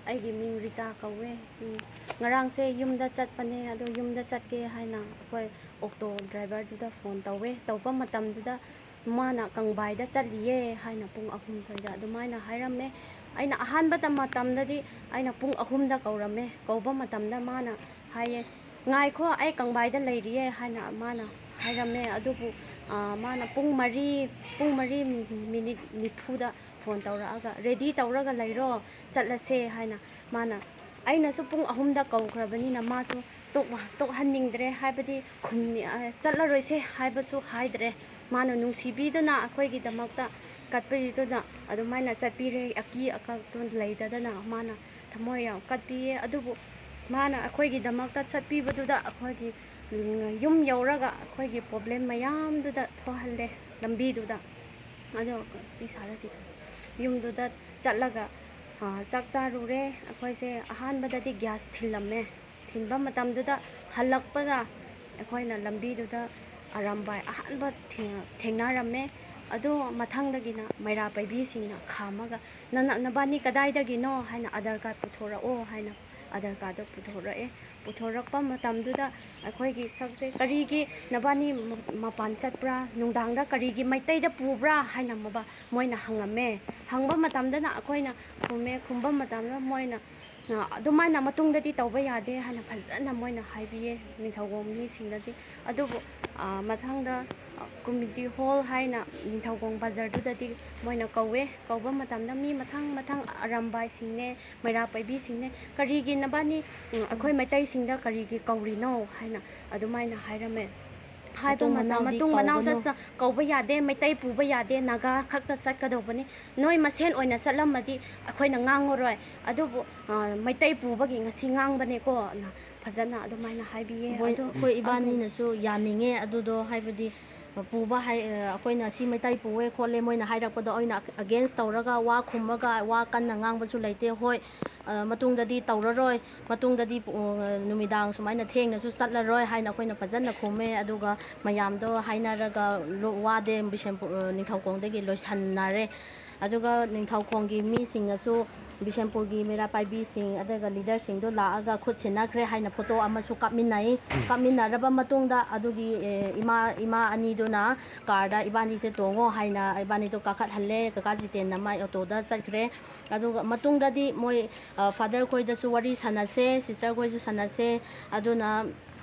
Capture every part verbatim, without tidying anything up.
ꯑꯩꯒꯤ ꯃꯤꯡ ꯔꯤꯇꯥ ꯀꯧꯋꯦ꯫ ꯎꯝ, ꯉꯔꯥꯡꯁꯦ ꯌꯨꯝꯗ ꯆꯠꯄꯅꯦ, ꯑꯗꯣ ꯌꯨꯝꯗ ꯆꯠꯀꯦ ꯍꯥꯏꯅ ꯑꯩꯈꯣꯏ ꯑꯣꯛꯇꯣ ꯗ꯭ꯔꯥꯏꯚꯔꯗꯨꯗ ꯐꯣꯟ ꯇꯧꯋꯦ꯫ ꯇꯧꯕ ꯃꯇꯝꯗꯨꯗ ꯃꯥꯅ ꯀꯪꯕꯥꯏꯗ ꯆꯠꯂꯤꯌꯦ ꯍꯥꯏꯅ ꯄꯨꯡ ꯑꯍꯨꯝ ꯁ꯭ꯋꯥꯏꯗ ꯑꯗꯨꯃꯥꯏꯅ ꯍꯥꯏꯔꯝꯃꯦ꯫ ꯑꯩꯅ ꯑꯍꯥꯟꯕꯗ ꯃꯇꯝꯗꯗꯤ ꯑꯩꯅ ꯄꯨꯡ ꯑꯍꯨꯝꯗ ꯀꯧꯔꯝꯃꯦ꯫ ꯀꯧꯕ ꯃꯇꯝꯗ ꯃꯥꯅ ꯍꯥꯏꯌꯦ, "ꯉꯥꯏꯈꯣ, ꯑꯩ ꯀꯪꯕꯥꯏꯗ ꯂꯩꯔꯤꯌꯦ" ꯍꯥꯏꯅ ꯃꯥꯅ ꯍꯥꯏꯔꯝꯃꯦ꯫ ꯑꯗꯨꯕꯨ, ꯑ, ꯃꯥꯅ ꯄꯨꯡ ꯃꯔꯤ, ꯄꯨꯡ ꯃꯔꯤ ꯃꯤꯅꯤꯠ ꯅꯤꯐꯨꯗ ꯐꯣꯟ ꯇꯧꯔꯛꯑꯒ, "ꯔꯦꯗꯤ ꯇꯧꯔꯒ ꯂꯩꯔꯣ, ꯆꯠꯂꯁꯦ" ꯍꯥꯏꯅ ꯃꯥꯅ, ꯑꯩꯅꯁꯨ ꯄꯨꯡ ꯑꯍꯨꯝꯗ ꯀꯧꯈ꯭ꯔꯕꯅꯤꯅ ꯃꯥꯁꯨ ꯇꯣꯛ-, ꯇꯣꯛꯍꯟꯅꯤꯡꯗ꯭ꯔꯦ, ꯍꯥꯏꯕꯗꯤ ꯈꯨꯝ-, ꯑ, "ꯆꯠꯂꯔꯣꯏꯁꯦ" ꯍꯥꯏꯕꯁꯨ ꯍꯥꯏꯗ꯭ꯔꯦ꯫ ꯃꯥꯅ ꯅꯨꯡꯁꯤꯕꯤꯗꯨꯅ ꯑꯩꯈꯣꯏꯒꯤꯗꯃꯛꯇ ꯀꯠꯄꯤꯗꯨꯅ ꯑꯗꯨꯃꯥꯏꯅ ꯆꯠꯄꯤꯔꯦ꯫ ꯑꯀꯤ ꯑꯀꯛꯇꯨ ꯂꯩꯇꯗꯅ ꯃꯥꯅ ꯊꯃꯣꯏ ꯌꯥꯝ ꯀꯠꯄꯤꯌꯦ꯫ ꯑꯗꯨꯕꯨ ꯃꯥꯅ ꯑꯩꯈꯣꯏꯒꯤꯗꯃꯛꯇ ꯆꯠꯄꯤꯕꯗꯨꯗ ꯑꯩꯈꯣꯏꯒꯤ, ꯎꯝ, ꯌꯨꯝ ꯌꯧꯔꯒ ꯑꯩꯈꯣꯏꯒꯤ ꯄ꯭ꯔꯣꯕ꯭ꯂꯦꯝ ꯃꯌꯥꯝꯗꯨꯗ ꯊꯣꯛꯍꯜꯂꯦ ꯂꯝꯕꯤꯗꯨꯗ꯫ ꯑꯗꯣ ꯄꯤꯁꯥꯗꯗꯤ ꯌꯨꯝꯗꯨꯗ ꯆꯠꯂꯒ, ꯑ, ꯆꯥꯛ ꯆꯥꯔꯨꯔꯦ꯫ ꯑꯩꯈꯣꯏꯁꯦ ꯑꯍꯥꯟꯕꯗꯗꯤ ꯒ꯭ꯌꯥꯁ ꯊꯤꯜꯂꯝꯃꯦ꯫ ꯊꯤꯟꯕ ꯃꯇꯝꯗꯨꯗ ꯍꯜꯂꯛꯄꯗ ꯑꯩꯈꯣꯏꯅ ꯂꯝꯕꯤꯗꯨꯗ ꯑꯔꯥꯝꯕꯥꯏ ꯑꯍꯥꯟꯕ ꯊꯦꯡ-, ꯊꯦꯡꯅꯔꯝꯃꯦ꯫ ꯑꯗꯣ ꯃꯊꯪꯗꯒꯤꯅ ꯃꯩꯔꯥ ꯄꯥꯏꯕꯤꯁꯤꯡꯅ ꯈꯥꯝꯃꯒ, "ꯅꯅ-, ꯅꯕꯥꯅꯤ ꯀꯗꯥꯏꯗꯒꯤꯅꯣ?" ꯍꯥꯏꯅ, "ꯑꯙꯥꯔ ꯀꯥꯔꯗ ꯄꯨꯊꯣꯔꯛꯑꯣ" ꯍꯥꯏꯅ ꯑꯙꯥꯔ ꯀꯥꯔꯗꯇꯣ ꯄꯨꯊꯣꯔꯛꯑꯦ꯫ ꯄꯨꯊꯣꯔꯛꯄ ꯃꯇꯝꯗꯨꯗ ꯑꯩꯈꯣꯏꯒꯤ ꯁꯛꯁꯦ, "ꯀꯔꯤꯒꯤ ꯅꯕꯥꯅꯤ ꯃ-, ꯃꯄꯥꯟ ꯆꯠꯄ꯭ꯔꯥ? ꯅꯨꯡꯗꯥꯡꯗ ꯀꯔꯤꯒꯤ ꯃꯩꯇꯩꯗ ꯄꯨꯕ꯭ꯔꯥ?" ꯍꯥꯏꯅ ꯃꯕꯥ-, ꯃꯣꯏꯅ ꯍꯪꯉꯝꯃꯦ꯫ ꯍꯪꯕ ꯃꯇꯝꯗꯅ ꯑꯩꯈꯣꯏꯅ ꯈꯨꯝꯃꯦ꯫ ꯈꯨꯝꯕ ꯃꯇꯝꯗ ꯃꯣꯏꯅ, ꯑ, ꯑꯗꯨꯃꯥꯏꯅ ꯃꯇꯨꯡꯗꯗꯤ ꯇꯧꯕ ꯌꯥꯗꯦ ꯍꯥꯏꯅ ꯐꯖꯅ ꯃꯣꯏꯅ ꯍꯥꯏꯕꯤꯌꯦ ꯅꯤꯡꯊꯧꯈꯣꯡ ꯃꯤꯁꯤꯡꯗꯗꯤ꯫ ꯑꯗꯨꯕꯨ, ꯑ, ꯃꯊꯪꯗ, ꯑ, ꯀꯝꯃ꯭ꯌꯨꯅꯤꯇꯤ ꯍꯣꯜ ꯍꯥꯏꯅ ꯅꯤꯡꯊꯧꯈꯣꯡ ꯕꯖꯥꯔꯗꯨꯗꯗꯤ ꯃꯣꯏꯅ ꯀꯧꯋꯦ꯫ ꯀꯧꯕ ꯃꯇꯝꯗ ꯃꯤ ꯃꯊꯪ ꯃꯊꯪ ꯑꯔꯥꯝꯕꯥꯏꯁꯤꯡꯅꯦ, ꯃꯩꯔꯥ ꯄꯥꯏꯕꯤꯁꯤꯡꯅꯦ, "ꯀꯔꯤꯒꯤ ꯅꯕꯥꯅꯤ, ꯎꯝ, ꯑꯩꯈꯣꯏ ꯃꯩꯇꯩꯁꯤꯡꯗ ꯀꯔꯤꯒꯤ ꯀꯧꯔꯤꯅꯣ?" ꯍꯥꯏꯅ ꯑꯗꯨꯃꯥꯏꯅ ꯍꯥꯏꯔꯝꯃꯦ꯫ ꯍꯥꯏꯕ ꯃꯇꯝ, ꯃꯇꯨꯡ ꯃꯅꯥꯎꯗꯤ ꯃꯇꯨꯡ ꯃꯅꯥꯎꯗ ꯀꯧꯒꯅꯨ꯫ ꯆ-, ꯀꯧꯕ ꯌꯥꯗꯦ, ꯃꯩꯇꯩ ꯄꯨꯕ ꯌꯥꯗꯦ, ꯅꯥꯒꯥ ꯈꯛꯇ ꯆꯠꯀꯗꯧꯕꯅꯤ꯫ ꯅꯣꯏ ꯃꯁꯦꯟ ꯑꯣꯏꯅ ꯆꯠꯂꯝꯃꯗꯤ ꯑꯩꯈꯣꯏꯅ ꯉꯥꯡꯉꯔꯣꯏ꯫ ꯑꯗꯨꯕꯨ, ꯑ, ꯃꯩꯇꯩ ꯄꯨꯕꯒꯤ ꯉꯁꯤ ꯉꯥꯡꯕꯅꯦꯀꯣ, ꯅ ꯐꯖꯅ ꯑꯗꯨꯃꯥꯏꯅ ꯍꯥꯏꯕꯤꯌꯦ꯫ ꯃꯣꯏ, ꯑꯗꯨ, ꯑꯩꯈꯣꯏ ꯑꯗꯨ ꯏꯕꯥꯅꯤꯅꯁꯨ ꯌꯥꯅꯤꯡꯉꯦ ꯑꯗꯨꯗꯣ, ꯍꯥꯏꯕꯗꯤ ꯄꯨꯕ ꯍꯥꯏ-, ꯑ, ꯑꯩꯈꯣꯏꯅ ꯁꯤ ꯃꯩꯇꯩ ꯄꯨꯋꯦ ꯈꯣꯠꯂꯦ ꯃꯣꯏꯅ ꯍꯥꯏꯔꯛꯄꯗꯣ ꯑꯩꯅ against ꯇꯧꯔꯒ ꯋꯥ ꯈꯨꯝꯃꯒ ꯋꯥ ꯀꯟꯅ ꯉꯥꯡꯕꯁꯨ ꯂꯩꯇꯦ꯫ ꯍꯣꯏ, ꯑ, ꯃꯇꯨꯡꯗꯗꯤ ꯇꯧꯔꯔꯣꯏ, ꯃꯇꯨꯡꯗꯗꯤ ꯄꯨ-, ꯑ, ꯅꯨꯃꯤꯗꯥꯡ ꯁꯨꯃꯥꯏꯅ ꯊꯦꯡꯅꯁꯨ ꯆꯠꯂꯔꯣꯏ ꯍꯥꯏꯅ ꯑꯩꯈꯣꯏꯅ ꯐꯖꯅ ꯈꯨꯝꯃꯦ꯫ ꯑꯗꯨꯒ ꯃꯌꯥꯝꯗꯣ ꯍꯥꯏꯅꯔꯒ ꯂꯣ-, ꯋꯥꯗꯦ ꯕꯤꯁꯦꯝꯄꯨꯔ, ꯑ, ꯅꯤꯡꯊꯧꯈꯣꯡꯗꯒꯤ ꯂꯣꯏꯁꯟꯅꯔꯦ꯫ ꯑꯗꯨꯒ ꯅꯤꯡꯊꯧꯈꯣꯡꯒꯤ ꯃꯤꯁꯤꯡꯅꯁꯨ ꯕꯤꯁꯦꯝꯄꯨꯔꯒꯤ ꯃꯩꯔꯥ ꯄꯥꯏꯕꯤꯁꯤꯡ ꯑꯗꯨꯒ ꯂꯤꯗꯔꯁꯤꯡꯗꯣ ꯂꯥꯛꯑꯒ ꯈꯨꯠ ꯁꯤꯟꯅꯈ꯭ꯔꯦ ꯍꯥꯏꯅ ꯐꯣꯇꯣ ꯑꯃꯁꯨ ꯀꯥꯞꯃꯤꯟꯅꯩ꯫ ꯀꯥꯞꯃꯤꯟꯅꯔꯕ ꯃꯇꯨꯡꯗ ꯑꯗꯨꯒꯤ, ꯑꯦ, ꯏꯃꯥ, ꯏꯃꯥ ꯑꯅꯤꯗꯨꯅ ꯀꯥꯔꯗ ꯏꯕꯥꯅꯤꯁꯦ ꯇꯣꯡꯉꯣ ꯍꯥꯏꯅ ꯏꯕꯥꯅꯤꯗꯣ ꯀꯥꯈꯠꯍꯜꯂꯦ꯫ ꯀꯀꯥ ꯖꯤꯇꯦꯟꯅ ꯃꯥꯏ ꯑꯣꯇꯣꯗ ꯆꯠꯈ꯭ꯔꯦ꯫ ꯑꯗꯨꯒ ꯃꯇꯨꯡꯗꯗꯤ ꯃꯣꯏ, ꯑ, ꯐꯥꯗꯔ ꯈꯣꯏꯗꯁꯨ ꯋꯥꯔꯤ ꯁꯥꯟꯅꯁꯦ, ꯁꯤꯁꯇꯔ ꯈꯣꯏꯁꯨ ꯁꯥꯟꯅꯁꯦ꯫ ꯑꯗꯨꯅ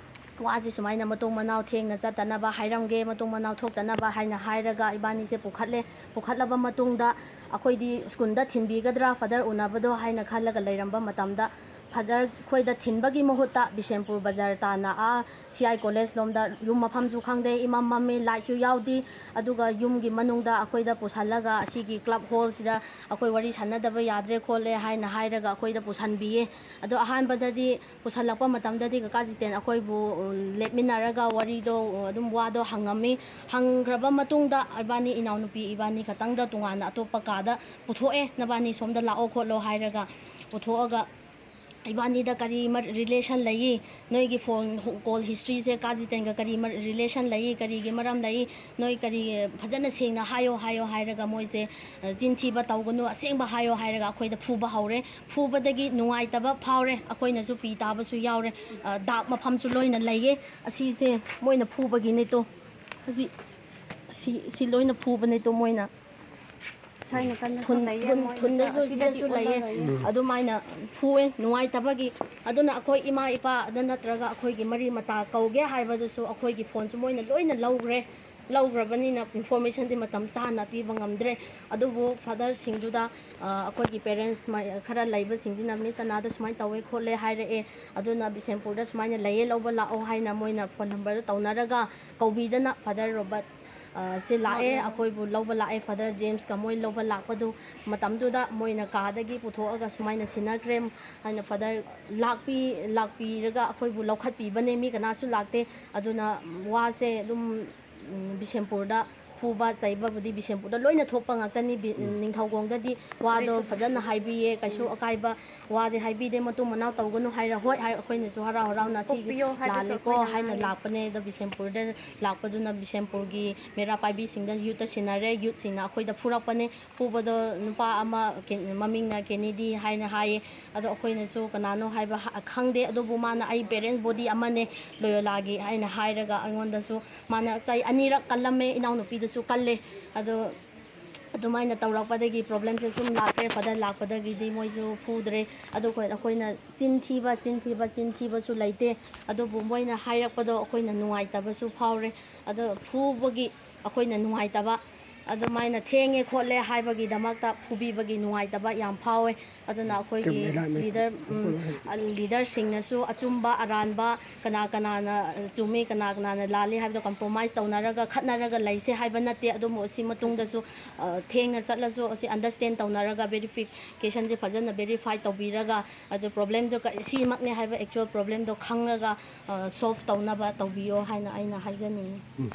ꯋꯥꯁꯤ ꯁꯨꯃꯥꯏꯅ ꯃꯇꯨꯡ ꯃꯅꯥꯎ ꯊꯦꯡꯅ ꯆꯠꯇꯅꯕ ꯍꯥꯏꯔꯝꯒꯦ, ꯃꯇꯨꯡ ꯃꯅꯥꯎ ꯊꯣꯛꯇꯅꯕ ꯍꯥꯏꯅ ꯍꯥꯏꯔꯒ ꯏꯕꯥꯅꯤꯁꯦ ꯄꯨꯈꯠꯂꯦ꯫ ꯄꯨꯈꯠꯂꯕ ꯃꯇꯨꯡꯗ ꯑꯩꯈꯣꯏꯗꯤ ꯁ꯭ꯀꯨꯜꯗ ꯊꯤꯟꯕꯤꯒꯗ꯭ꯔꯥ ꯐꯥꯗꯔ ꯎꯅꯕꯗꯣ ꯍꯥꯏꯅ ꯈꯜꯂꯒ ꯂꯩꯔꯝꯕ ꯃꯇꯝꯗ, ꯐꯥꯗꯔ ꯈꯣꯏꯗ ꯊꯤꯟꯕꯒꯤ ꯃꯍꯨꯠꯇ ꯕꯤꯁꯦꯝꯄꯨꯔ ꯕꯖꯥꯔ ꯇꯥꯟꯅ ꯑꯥ ꯁꯤ ꯑꯥꯏ ꯀꯣꯂꯦꯖ ꯂꯣꯝꯗ, ꯌꯨꯝ ꯃꯐꯝꯁꯨ ꯈꯪꯗꯦ, ꯏꯃꯝ ꯃꯝꯃꯤ, ꯂꯥꯏꯠꯁꯨ ꯌꯥꯎꯗꯦ꯫ ꯑꯗꯨꯒ ꯌꯨꯝꯒꯤ ꯃꯅꯨꯡꯗ ꯑꯩꯈꯣꯏꯗ ꯄꯨꯁꯜꯂꯒ ꯑꯁꯤꯒꯤ ꯀ꯭ꯂꯕ ꯍꯣꯜꯁꯤꯗ ꯑꯩꯈꯣꯏ ꯋꯥꯔꯤ ꯁꯥꯟꯅꯗꯕ ꯌꯥꯗ꯭ꯔꯦ ꯈꯣꯠꯂꯦ ꯍꯥꯏꯅ ꯍꯥꯏꯔꯒ ꯑꯩꯈꯣꯏꯗ ꯄꯨꯁꯟꯕꯤꯌꯦ꯫ ꯑꯗꯣ ꯑꯍꯥꯟꯕꯗꯗꯤ ꯄꯨꯁꯜꯂꯛꯄ ꯃꯇꯝꯗꯗꯤ ꯀꯀꯥ ꯖꯤꯇꯦꯟ ꯑꯩꯈꯣꯏꯕꯨ, ꯎꯝ, ꯂꯦꯞꯃꯤꯟꯅꯔꯒ ꯋꯥꯔꯤꯗꯣ, ꯎꯝ, ꯑꯗꯨꯝ ꯋꯥꯗꯣ ꯍꯪꯉꯝꯃꯤ꯫ ꯍꯪꯈ꯭ꯔꯕ ꯃꯇꯨꯡꯗ ꯏꯕꯥꯅꯤ, ꯏꯅꯥꯎꯅꯨꯄꯤ ꯏꯕꯥꯅꯤ ꯈꯛꯇꯪꯗ ꯇꯣꯉꯥꯟꯅ ꯑꯇꯣꯞꯄ ꯀꯥꯗ ꯄꯨꯊꯣꯛꯑꯦ, "ꯅꯕꯥꯅꯤ ꯁꯣꯝꯗ ꯂꯥꯛꯑꯣ ꯈꯣꯠꯂꯣ" ꯍꯥꯏꯔꯒ ꯄꯨꯊꯣꯛꯑꯒ, "ꯏꯕꯥꯅꯤꯗ ꯀꯔꯤ ꯃ-, relation ꯂꯩꯌꯦ? ꯅꯣꯏꯒꯤ ꯐꯣꯟ, ꯀꯣꯜ ꯍꯤꯁꯇ꯭ꯔꯤꯁꯦ ꯀꯥ ꯖꯤꯇꯦꯟꯒ ꯀꯔꯤ ꯃ-, relation ꯂꯩꯌꯦ? ꯀꯔꯤꯒꯤ ꯃꯔꯝ ꯂꯩ? ꯅꯣꯏ ꯀꯔꯤ, ꯐꯖꯅ ꯁꯦꯡꯅ ꯍꯥꯏꯌꯣ, ꯍꯥꯏꯌꯣ" ꯍꯥꯏꯔꯒ ꯃꯣꯏꯁꯦ, ꯑ, "ꯆꯤꯟ ꯊꯤꯕ ꯇꯧꯒꯅꯨ, ꯑꯁꯦꯡꯕ ꯍꯥꯏꯌꯣ" ꯍꯥꯏꯔꯒ ꯑꯩꯈꯣꯏꯗ ꯐꯨꯕ ꯍꯧꯔꯦ꯫ ꯐꯨꯕꯗꯒꯤ ꯅꯨꯡꯉꯥꯏꯇꯕ ꯐꯥꯎꯔꯦ, ꯑꯩꯈꯣꯏꯅꯁꯨ ꯄꯤ ꯇꯥꯕꯁꯨ ꯌꯥꯎꯔꯦ꯫ ꯑ, ꯗꯥꯛ ꯃꯐꯝꯁꯨ ꯂꯣꯏꯅ ꯂꯩꯌꯦ꯫ ꯑꯁꯤꯁꯦ ꯃꯣꯏꯅ ꯐꯨꯕꯒꯤꯅꯦ ꯇꯣ꯫ ꯑꯁꯤ, ꯁꯤ, ꯁꯤ ꯂꯣꯏꯅ ꯐꯨꯕꯅꯦ ꯇꯣ ꯃꯣꯏꯅ꯫ ꯁꯥꯏꯅ ꯀꯟꯅꯁꯨ ꯊꯨꯟ-, ꯂꯩꯌꯦ, ꯊꯨꯟ-, ꯃꯣꯏꯅꯁꯨ ꯊꯨꯟꯗꯁꯨ ꯑꯁꯤꯗꯗꯤ ꯁꯤꯗꯁꯨ ꯂꯩꯌꯦ꯫ ꯑꯣꯟꯅꯔꯣꯏꯌꯦ꯫ ꯎꯝ꯫ ꯑꯗꯨꯃꯥꯏꯅ ꯐꯨꯑꯦ, ꯅꯨꯡꯉꯥꯏꯇꯕꯒꯤ꯫ ꯑꯗꯨꯅ ꯑꯩꯈꯣꯏ ꯏꯃꯥ ꯏꯄꯥ ꯑꯗꯨ ꯅꯠꯇ꯭ꯔꯒ ꯑꯩꯈꯣꯏꯒꯤ ꯃꯔꯤ ꯃꯇꯥ ꯀꯧꯒꯦ ꯍꯥꯏꯕꯗꯨꯁꯨ ꯑꯩꯈꯣꯏꯒꯤ ꯐꯣꯟꯁꯨ ꯃꯣꯏꯅ ꯂꯣꯏꯅ ꯂꯧꯈ꯭ꯔꯦ꯫ ꯂꯧꯈ꯭ꯔꯕꯅꯤꯅ informationꯗꯤ ꯃꯇꯝ ꯆꯥꯅ ꯄꯤꯕ ꯉꯝꯗ꯭ꯔꯦ꯫ ꯑꯗꯨꯕꯨ ꯐꯥꯗꯔꯁꯤꯡꯗꯨꯗ, ꯑ, ꯑꯩꯈꯣꯏꯒꯤ parents ꯃ-, ꯈꯔ ꯂꯩꯕꯁꯤꯡꯁꯤꯅ, "ꯃꯤꯁ ꯑꯅꯥꯗ ꯁꯨꯃꯥꯏꯅ ꯇꯧꯋꯦ ꯈꯣꯠꯂꯦ" ꯍꯥꯏꯔꯛꯑꯦ꯫ ꯑꯗꯨꯅ ꯕꯤꯁꯦꯝꯄꯨꯔꯗ ꯁꯨꯃꯥꯏꯅ ꯂꯩꯌꯦ, ꯂꯧꯕ ꯂꯥꯛꯑꯣ ꯍꯥꯏꯅ ꯃꯣꯏꯅ ꯐꯣꯟ ꯅꯝꯕꯔꯗ ꯇꯧꯅꯔꯒ ꯀꯧꯕꯤꯗꯅ ꯐꯥꯗꯔ ꯔꯣꯕꯔꯠ, ꯑ, ꯁꯦ ꯂꯥꯛꯑꯦ꯫ ꯂꯥꯛꯑꯦ꯫ ꯑꯩꯈꯣꯏꯕꯨ ꯂꯧꯕ ꯂꯥꯛꯑꯦ꯫ ꯐꯥꯗꯔ ꯖꯦꯝꯁꯀ ꯃꯣꯏ ꯂꯧꯕ ꯂꯥꯛꯄꯗꯨ ꯃꯇꯝꯗꯨꯗ ꯃꯣꯏꯅ ꯀꯥꯗꯒꯤ ꯄꯨꯊꯣꯛꯑꯒ ꯁꯨꯃꯥꯏꯅ ꯁꯤꯟꯅꯈ꯭ꯔꯦ ꯍꯥꯏꯅ ꯐꯥꯗꯔ ꯂꯥꯛꯄꯤ-, ꯂꯥꯛꯄꯤꯔꯒ ꯑꯩꯈꯣꯏꯕꯨ ꯂꯧꯈꯠꯄꯤꯕꯅꯦ꯫ ꯃꯤ ꯀꯅꯥꯁꯨ ꯂꯥꯛꯇꯦ꯫ ꯑꯗꯨꯅ ꯋꯥꯁꯦ ꯑꯗꯨꯝ ꯎꯝ, ꯕꯤꯁꯦꯝꯄꯨꯔꯗ ꯐꯨꯕ ꯆꯩꯕꯕꯨꯗꯤ ꯕꯤꯁꯦꯝꯄꯨꯔꯗ ꯂꯣꯏꯅ ꯊꯣꯛꯄ ꯉꯥꯛꯇꯅꯤ꯫ ꯕꯤ-, ꯎꯝ꯫ ꯅꯤꯡꯊꯧꯈꯣꯡꯗꯗꯤ ꯋꯥꯗꯣ ꯀꯔꯤꯁꯨ ꯐꯖꯅ ꯍꯥꯏꯕꯤꯌꯦ, ꯀꯩꯁꯨ ꯎꯝ꯫ ꯑꯀꯥꯏꯕ ꯋꯥꯗꯤ ꯍꯥꯏꯕꯤꯗꯦ꯫ ꯃꯇꯨꯡ ꯃꯅꯥꯎ ꯇꯧꯒꯅꯨ ꯍꯥꯏꯔ ꯍꯣꯏ ꯍꯥꯏ, ꯑꯩꯈꯣꯏꯅꯁꯨ ꯍꯔꯥꯎ ꯍꯔꯥꯎꯅ ꯁꯤꯁꯦ ꯀꯣꯛꯄꯤꯌꯣ ꯍꯥꯏꯕꯁꯨ ꯂꯥꯜꯂꯦꯀꯣ ꯑꯩꯈꯣꯏꯅ ꯍꯥꯏꯅ ꯍꯥꯏ꯫ ꯂꯥꯛꯄꯅꯦ꯫ ꯑꯗꯣ ꯕꯤꯁꯦꯝꯄꯨꯔꯗ ꯂꯥꯛꯄꯗꯨꯅ ꯕꯤꯁꯦꯝꯄꯨꯔꯒꯤ ꯃꯩꯔꯥ ꯄꯥꯏꯕꯤꯁꯤꯡꯗ ꯌꯨꯠꯇ ꯁꯤꯟꯅꯔꯦ꯫ ꯌꯨꯠꯁꯤꯡꯅ ꯑꯩꯈꯣꯏꯗ ꯐꯨꯔꯛꯄꯅꯦ꯫ ꯐꯨꯕꯗꯣ ꯅꯨꯄꯥ ꯑꯃ ꯀꯦ-, ꯃꯃꯤꯡꯅ ꯀꯦꯅꯦꯗꯤ ꯍꯥꯏꯅ ꯍꯥꯏꯌꯦ꯫ ꯑꯗꯣ ꯑꯩꯈꯣꯏꯅꯁꯨ ꯀꯅꯥꯅꯣ ꯍꯥꯏꯕ ꯍ-, ꯈꯪꯗꯦ꯫ ꯑꯗꯨꯕꯨ ꯃꯥꯅ "ꯑꯩ parents body ꯑꯃꯅꯦ ꯂꯣꯌꯣꯂꯥꯒꯤ" ꯍꯥꯏꯅ ꯍꯥꯏꯔꯒ ꯑꯩꯉꯣꯟꯗꯁꯨ ꯃꯥꯅ ꯆꯩ ꯑꯅꯤꯔꯛ ꯀꯜꯂꯝꯃꯦ꯫ ꯏꯅꯥꯎꯅꯨꯄꯤꯗꯁꯨ ꯀꯜꯂꯦ꯫ ꯑꯗꯣ ꯑꯗꯨꯃꯥꯏꯅ ꯇꯧꯔꯛꯄꯗꯒꯤ problemꯁꯦ ꯁꯨꯝ ꯂꯥꯛꯈ꯭ꯔꯦ꯫ ꯐꯥꯗꯔ ꯂꯥꯛꯄꯗꯒꯤꯗꯤ ꯃꯣꯏꯁꯨ ꯐꯨꯗ꯭ꯔꯦ꯫ ꯑꯗꯨ ꯑꯩꯈꯣꯏ-, ꯑꯩꯈꯣꯏꯅ ꯆꯤꯟ ꯊꯤꯕ, ꯆꯤꯟ ꯊꯤꯕ, ꯆꯤꯟ ꯊꯤꯕꯁꯨ ꯂꯩꯇꯦ꯫ ꯑꯗꯨꯕꯨ ꯃꯣꯏꯅ ꯍꯥꯏꯔꯛꯄꯗꯣ ꯑꯩꯈꯣꯏꯅ ꯅꯨꯡꯉꯥꯏꯇꯕꯁꯨ ꯐꯥꯎꯔꯦ꯫ ꯑꯗꯣ ꯐꯨꯕꯒꯤ ꯑꯩꯈꯣꯏꯅ ꯅꯨꯡꯉꯥꯏꯇꯕ, ꯑꯗꯨꯃꯥꯏꯅ ꯊꯦꯡꯉꯦ ꯈꯣꯠꯂꯦ ꯍꯥꯏꯕꯒꯤꯗꯃꯛꯇ ꯐꯨꯕꯤꯕꯒꯤ ꯅꯨꯡꯉꯥꯏꯇꯕ ꯌꯥꯝ ꯐꯥꯎꯋꯦ꯫ ꯑꯗꯨꯅ ꯑꯩꯈꯣꯏꯒꯤ ꯆꯨꯝꯃꯦ, ꯂꯥꯟꯃꯦ꯫ Leader, ꯎꯝ, ꯎꯝ꯫ Leaderꯁꯤꯡꯅꯁꯨ ꯑꯆꯨꯝꯕ ꯑꯔꯥꯟꯕ ꯀꯅꯥ ꯀꯅꯥꯅ ꯆꯨꯝꯃꯤ, ꯀꯅꯥ ꯀꯅꯥꯅ ꯂꯥꯜꯂꯤ ꯍꯥꯏꯕꯗꯣ compromise ꯇꯧꯅꯔꯒ, ꯈꯠꯅꯔꯒ ꯂꯩꯁꯦ ꯍꯥꯏꯕ ꯅꯠꯇꯦ꯫ ꯑꯗꯨꯕꯨ ꯑꯁꯤ ꯃꯇꯨꯡꯗꯁꯨ, ꯑ, ꯊꯦꯡꯅ ꯆꯠꯂꯁꯨ ꯑꯁꯤ understand ꯇꯧꯅꯔꯒ, verificationꯁꯦ ꯐꯖꯅ verify ꯇꯧꯕꯤꯔꯒ, ꯑꯗꯨ problemꯗꯣ ꯀꯔꯤ, ꯁꯤꯃꯛꯅꯦ ꯍꯥꯏꯕ actual problemꯗꯣ ꯈꯪꯂꯒ, ꯑ, solve ꯇꯧꯅꯕ ꯇꯧꯕꯤꯌꯣ ꯍꯥꯏꯅ ꯑꯩꯅ ꯍꯥꯏꯖꯅꯤꯡꯉꯤ꯫ ꯎꯝ꯫